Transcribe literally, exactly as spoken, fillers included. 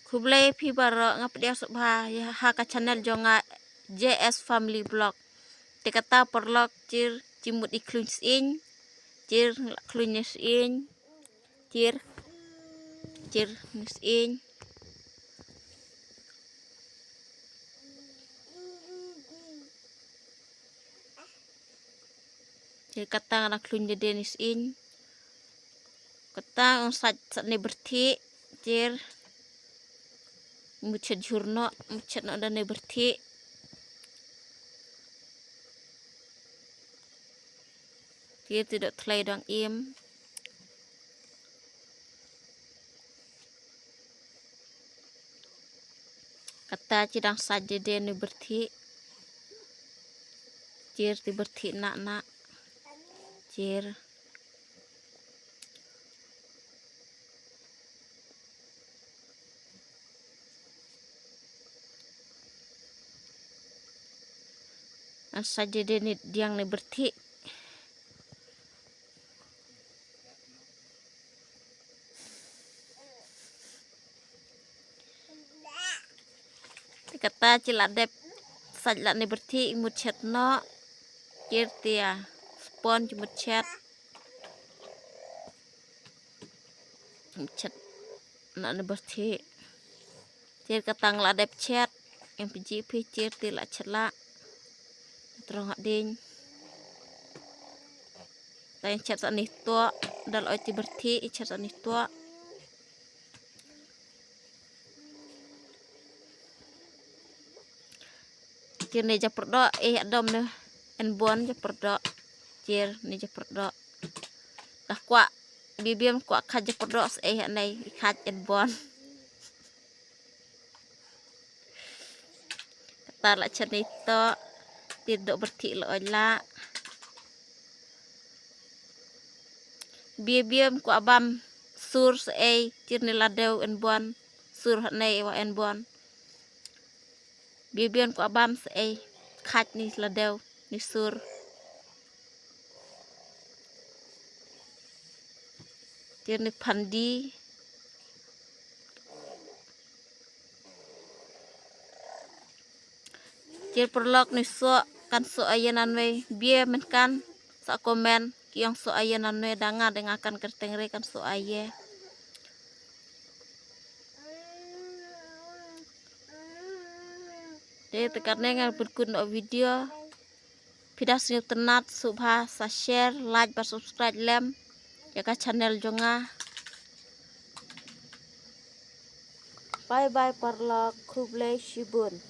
Khublei phi baroh, nga pdiang sngewbha ïa ha ka channel jong nga, J S Family Vlog. Te kata paralok, chir, chimut i khlun sying, chir la khlun ne sying, chir, chir ne sying. Chir kata nga la khlun ne sying. Kata ong sait sait ne byrthik, chir. Muchet jhur noh, muchet noh da ne byrthik. Chir ti dok thlai dang im. Kata chi dang sait dede ne byrthik. Chir ti byrthik na na. Chir. An sait dede ne diang ne byrthik. Te kata chi la dep sait la ne byrthik, i mut chet noh. Chir tia spon chi mut chet. Chet na ne byrthik. Chir kata nga la dep chet. Em piji phi chir ti la chet la. Trong ha ding. Tang chet sa ni to, dal oi ti byrthik, i chet sa ni to. Chir ne japyrdo, eh, adom ne en bon japyrdo. Chir ne japyrdo. Dah kwah, bibim kwah khat japyrdo, eh, anai, i khat en bon. Kata la chet ni to, ti dok byrthik la oi la. Bibim kwah bam sur sa ei, chir ne la deu en bon, sur ha nei wa en bon. Bibim kwah bam sa ei, khat ni la deu, ni sur. Chir ni phandi. Chir paralok ni so kan so ayen anwei bie men kan sa komen ki ong so ayen anwei danga danga kan kerteng re kan so aye. Te te kan neng pun kun o video. Phi da sngewtynnat sngewbha sa share, like bad subscribe lem ïa ka channel jong nga. Bye bye paralok, khublei shibun.